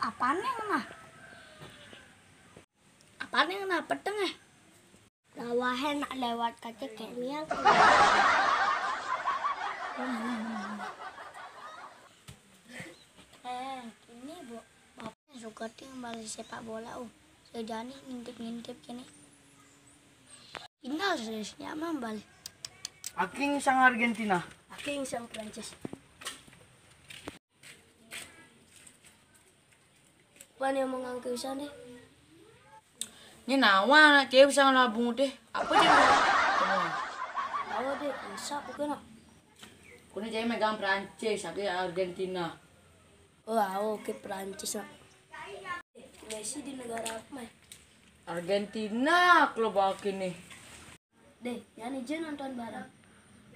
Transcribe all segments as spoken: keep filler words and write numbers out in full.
Apaan yang kena? Apaan yang kena? Peteng eh? Lawahe nak lewat kaca kemian. Eh, ini bu, bapak suka ting balik sepak bola uh. Sejani ngintip-ngintip kini. Indah seriusnya mah balik. Aking sang Argentina. Aking sang Prancis. Pan yang mau ngangkeusan deh. Ini nawa anak cewek sang labung deh. Apa sih? Tahu deh, bisa bukan nak? Kuna cewek megang Prancis, aku ya Argentina. Oh, aku ke Prancis nak. Messi di negara apa mah? Argentina, klub aku nih. Deh, nyani je nonton bareng.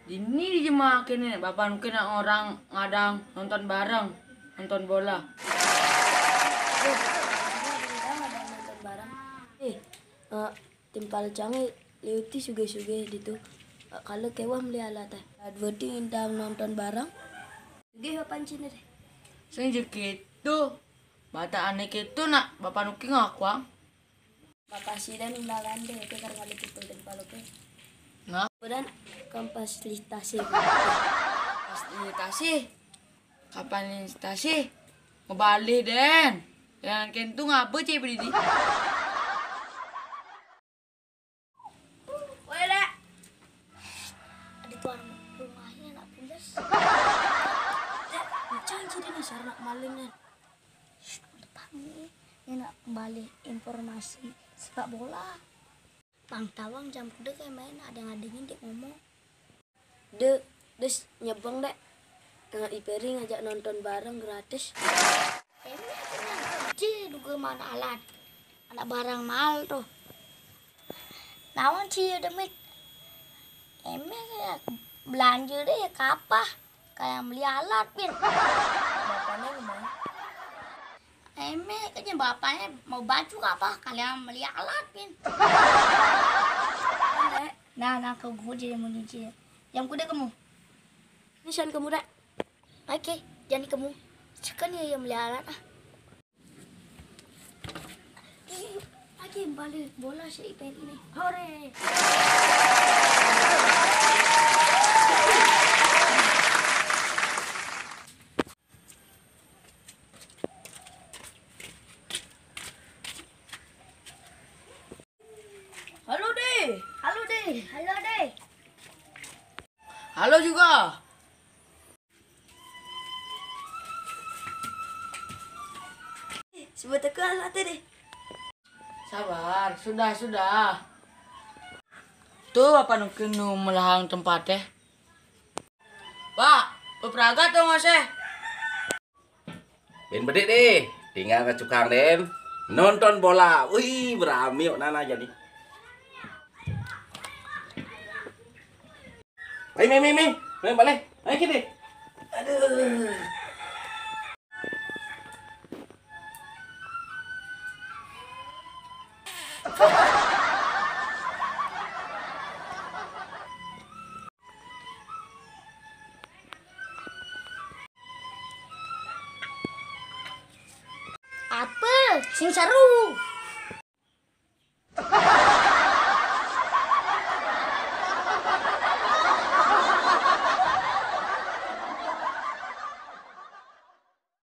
Ini di jemaah kene, bapak mungkin orang ngadang nonton bareng, nonton bola. Deh, nonton bareng. Eh, eh, timpal canggih liuti suge-suge ditu. Eh, kalau kewah meli alat eh. Dua ding indang nonton bareng. Suge bapak cina deh. Sing jekitu, bata aneh kitu nak, bapak nuki ngakuang. Makasih dan undangan deh, oke, karena ada people dan palo oke. Nah. Dan kapasilitasi. Fasilitasi. Kapasilitasi. Ngebalik den. Yang kentu ngapa cek berdiri? Woi, Dek. Ada tuan rumahnya nak pulas. Dek, macam jadi nih sarnak malingnya. Shh, depan nih. Ini nak kembali informasi sepak bola. Bang Tawang jam kuda kayak main ada yang ngadengin dia ngomong. De, des nyebeng dek. Eh, Iperi ngajak nonton bareng gratis. Ini aja juga mana alat. Anak barang mahal tuh. Nawan sih ya demit. Emang ya belanja deh ya kapah. Kayak beli alat, Pin. Bapaknya gimana? Eme kayaknya bapaknya mau baju apa? Kalian beli alat, Pin. Nah, nah, ke gue jadi mau nyuci. Yang kuda kamu. Ini san kamu dah. Oke, jadi kamu. Sekarang ya yang beli alat ah. Ih, lagi balik bola si Ipen ini. Hore. Halo, Dek. Halo, Dek. Halo, Dek. Halo juga. Sebut aku halo, Dek. Sabar, sudah, sudah. Tuh, apa mungkin nu melahang tempat, eh? Pak, peperagat dong, Mas, eh. Ben bedik deh, tinggal ke cukang den. Nonton bola, wih berami kok nana jadi. Ayo, mi, mi, mi, mi, balik, ayo kita. Aduh. Apa? Sing seru.